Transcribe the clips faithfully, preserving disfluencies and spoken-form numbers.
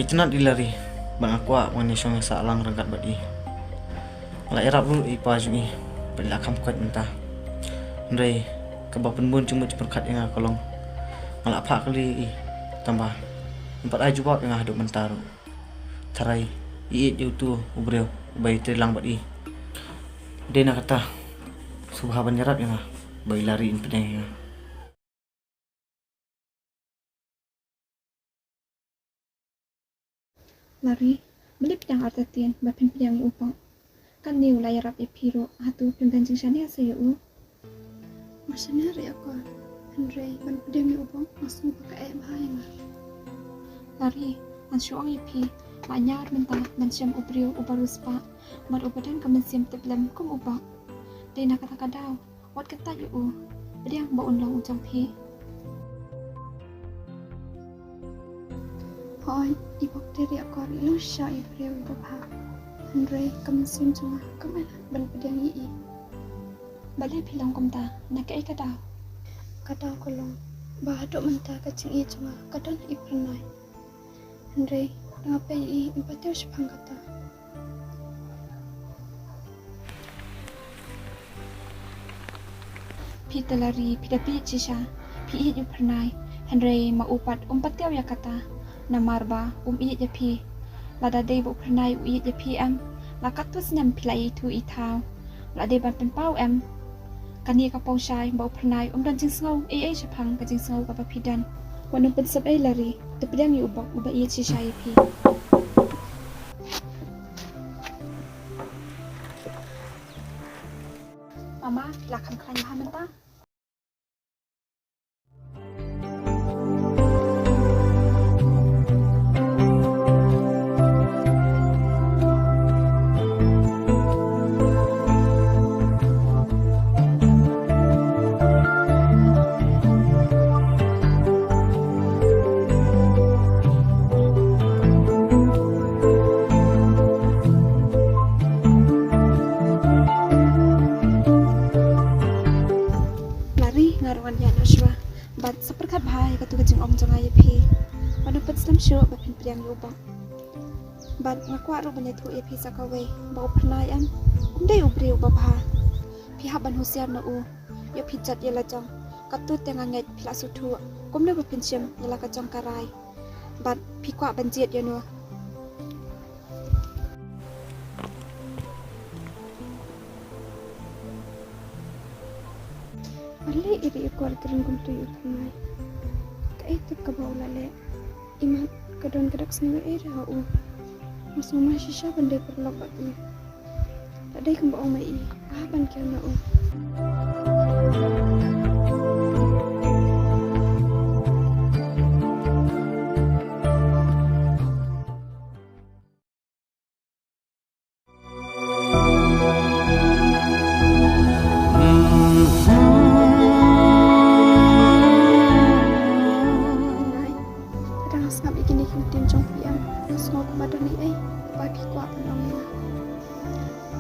Sngewtynnat i Lari, bad nga kwah ban ïashong ïasahlang ryngkat bad i. Nga la ïarap ruh ïa i pa jong i, bad i la kham koit mynta. Hynrei kaba pynbun jingmut jingpyrkhat ïa nga ka long, nga la phah kylli ïa i, tangba ym pat ai jubab ïa nga haduh mynta ruh. Tharai i ïeit ïa uto u briew uba ïatrei lang bad i. Dei na kata, sngewbha ban ïarap ïa nga ba i Lari in pdiang ïa nga. Lari, balei phi dang artatien ba phin pdiang ïa u Bok? Katne u la ïarap ïa phi ruh, hato phim don jingshaniah shuh ïa u? Nga shaniah ruh ïa u Akor, hynrei ban pdiang ïa u Bok nga sngew ba ka eh bha ïa nga. Lari, ngan shu ong ïa phi, la ñiar mynta ban shem u briew uba riewspah bad uba don ka mynsiem tiplem kum u Bok. Dei na kata ka daw, wat kyntait ïa u, pdiang ba un long u jong phi. Hooid, i Bok Teri Akor i long shisha i briew uba bha. Hynrei ka mynsiem jong nga kam ai lad ban pdiang ïa i. Balei phi long kumta, na kaei ka daw? Ka daw ka long ba haduh mynta ka jingïeit jong nga ka don ha i Phyrnai. Hynrei nga peit ïa i, ym pat tip shaphang kata. Phi te Lari, phi da peit shisha, phi ïeit u Phyrnai, hynrei ma u pat um pat tip ïa kata, namar ba um ïeit ïa phi. Lada dei ba u Phyrnai u ïeit ïa phi em, la katto snem phi la ïathuh i thaw. La dei ban pynpaw em? Kane ka pawshai ba u Phyrnai um don jingsngew ei ei shaphang ka jingsngew kaba phi don. Wat nang pynsep ei Lari, to pdiang ïa u Bok uba ïeit shisha ïa phi. Mama, la kham khlaiñ bha mynta. Lari, nga ruh ngan ïaid noh shuwa. Bad sa pyrkhat bha ïa katu ka jingong jong nga ïa phi. Wat nang pynslem shuh ba phin pdiang ïa u Bok. Bad nga kwah ruh ban ïathuh ïa phi sa kawei ba u Phyrnai em, um dei u briew uba bha. Phi hap ban husiar na u. Ïoh phi jot ïa la jong. Katto te nga ngeit phi la sngewthuh kumno ba phin shim ïa la ka jong ka rai. Bad phi kwah ban jied ïano? Balei i Ri Akor i kren kumto ïa u Phyrnai? Kaei tip kaba u la leh? Imat ka don ka dak sniew ei ei ha u. Nga sngewmai shisha ban dei paralok bad u. Lada dei kumba ong ma i, nga hap ban kiar na u. Nai, ka dang sngap ïa kine ki ktien jong phi em, nga sngew kumba don ei ei ba phi kwah ban ong ïa nga.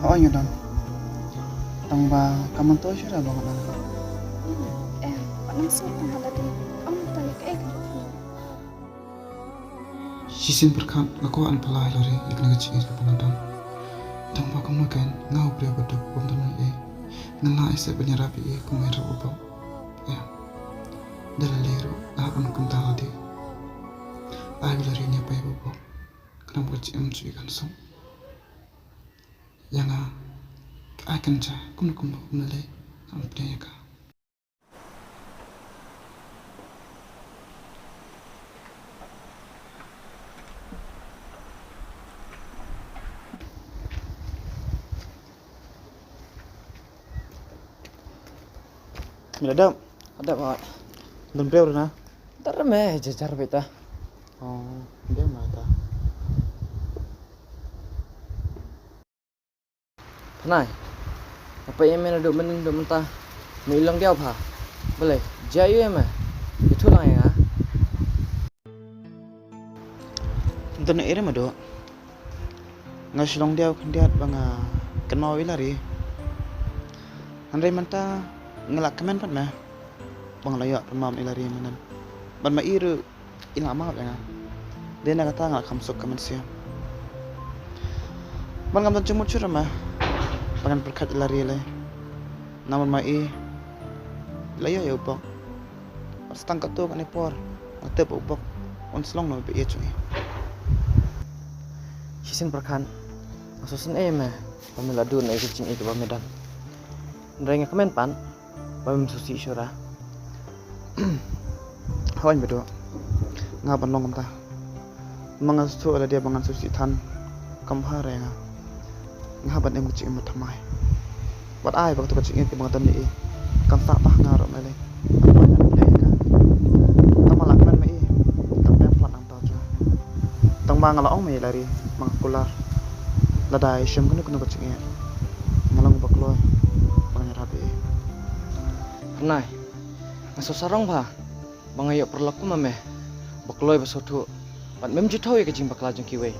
Hooid nga don. Tang ba ka mynta shuh ba nga don. Em, wat nang sngap tang ha lade. Ong mynta ïa kaei ka don. Shisien pyrkhat nga kwah ban pynlait ïa lade ïa kane ka jingïeit kaba nga don. Tang ba kumno kein nga u briew ba duk bym don ei ei. Ngan lah ïa seh ban ïarap ïa i kum ïarap u Bok. Em. Da lei lei ruh nga hap ban kumta lade. Ai ba lade ïa pei u Bok. Khnang ba ka jingim jong i kan suk. Ïa nga, ka ai kynja kumno kumno kumno lei, ngam pdiang ïa ka. Ngi la dep. Dep, mat. Don briew ruh na? Dep me, jajar beta. Oh, briew ma ta. Pynai. Apa ïa me naduh mynnin duh mynta? Me i long diaw bha. Balei, jia ïa me. Ïathuh lang ïa nga. Ym don ei ei ruh Madu. Nga shu long diaw khyndiat ba nga kynmaw ïa i Lari. Hynrei mynta nga la kmen pat me ba nga la ïoh pynmap ïa i Lari mynnin. Bad ma i ruh i la map ïa nga. Dei na kata nga kham suk ka mynsiem. Man ngam don jingmut shuh ruh ma ba ngan pyrkhat ïa la Ri lei. Namar ma i la ïoh ïa u bok. Bad sa tang katto katne por nga tip u bok un slong noh ba ïeit jong i. Shisien Pyrkhat, nga sngewsynei ïa me ba me la duh na i ka jingïeit kaba me don. Hynrei nga kmen pat ba mem sngewsih shuh ruh. Hooid Madu, nga hap ban long kumta. Ma nga sngewthuh lada ba ngan sngewsih than kam bha re nga. Nga hap ban im ka jingim ba thymmai. Wat ai ba kato ka jingim kaba nga don ïa i kan sah tah nga ruh ma lei. Nga poi na pdeng ïa ka. Tang ma la kmen ma i kam pep palat nangta jong nga. Tang ba nga la ong ma i la Ri ba nga kular. Lada i shem kano kano ka jingeh nga long ba kloi ba ngan ïarap ïa i. Pyrnai, nga sngewsarong bha ba nga ïoh paralok kum ma me, ba kloi ba sngewthuh bad mem ju thew ïa ka jingbakla jong kiwei.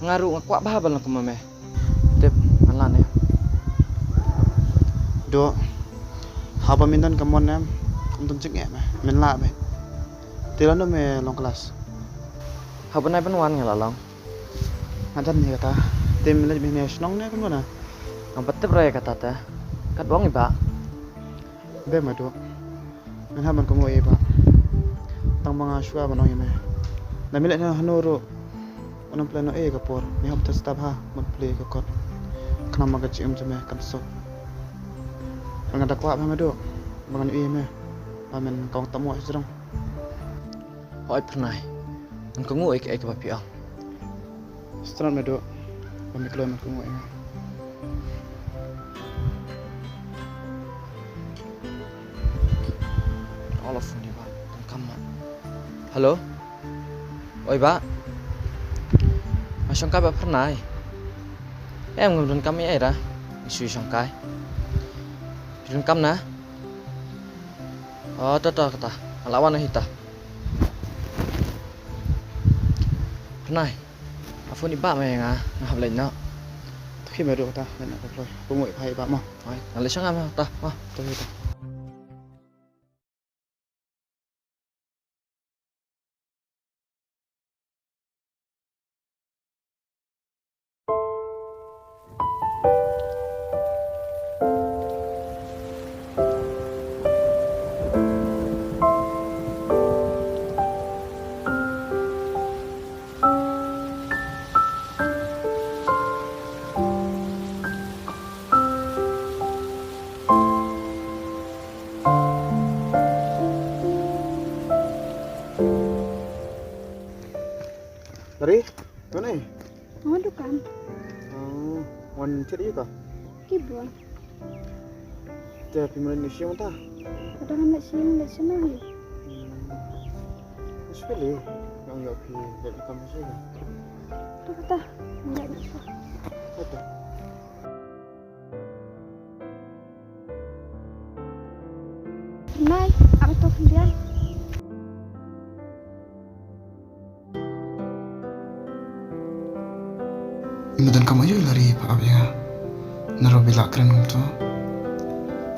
Nga ruh nga kwah bha ban long kum ma me. Tip, ngan lah ne? Duh, haba men don ka mon em, ym don jingeh me, men lah beit. Te lano me long klas? Haba nai ban wan nga la long. Nga jan hi kata. Te me leit beit ne shnong ne kumno na? Ngam pat tip re kata te. Kat ba ong i bah. Be Madu, ngan hap ban kohnguh ïa i bah. Tang ba nga shuwa ban ong ïa me. Lada me leit hano hano ruh, un ym pynlehnohei ïa ka por. Me hap ban stad bha mut plie ïa ka kot. Khnang ba ka jingim jong me kan suk. Bad nga da kwah bha Madu ba ngan ïohi ïa me ba men ka ong tam mo hajrong. Hooid Pyrnai, ngan kohnguh ïa kaei kaba phi ong. Sngewthuh me Duh ba me kloi ban kohnguh ïa nga. Olo phone ïa i bah, donkam ma. Hello. Oi bah. Nga shongkai bah Pyrnai. Em, ngam donkam ïa i ra. Nga shu shongkai. Phi donkam na? Oh, to to kata. Nga la wan hi ta. Pyrnai. Nga phone i bah ma ïa nga, nga hap leit noh. To khie me Duh kata, leit noh ka kloi. Kohnguh ïa i bah mo. Oi, nga leit shong nga mo ta mo. To hi ta. Lari, wan ai? Wan dukan. Oh, wan thied ïa ka? Ki bun. Te phi mlien ïa shi mynta? Ka dang leit shi, leit shi na hi. Hmm. Shi phi leit, nga ong ïa phi leit kam shi ka. Ta ta, leit shi. Ta ta. Nai, ap ïa to khyndiat. Ym don kam aïu Lari ba ap ïa nga. Naroh ba la kren kumto.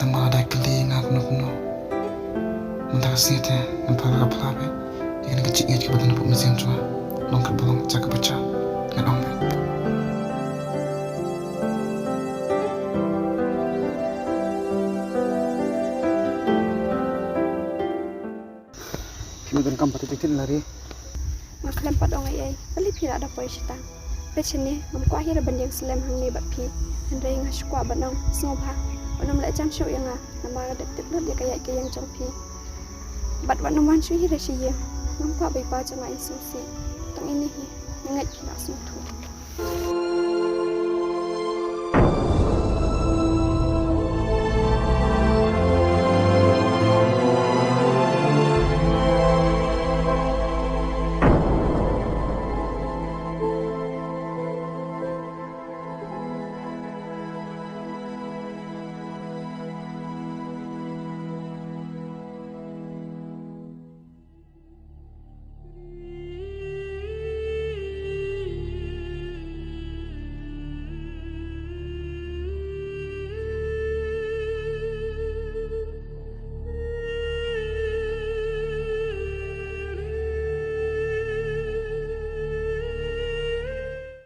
Tang ba la dei kylli ïa nga kumno kumno. Mynta ka sngi te ngan pynlong ka pla beit ïa kane ka jingïeit kaba don hapoh mynsiem jong nga. Long katba long, jia kaba jia, ngan ong beit. Phim donkam pat thied thied Lari. Nga khlem pat ong ei ei, balei phi la da poi shata? Peit shane, ngam kwah hi ruh ban ïeng slem hangne bad phi. Hynrei nga shu kwah ban ong, sngewbha, wat nym leh jan shuh ïa nga, namar nga dep tip lut ïa ka ïaid ka ïeng jong phi. Bad wat nym wan shuh hi ruh sha ïing, ngam kwah ba i pa jong nga in sngewsih. Tang ine hi, nga ngeit phi lah sngewthuh.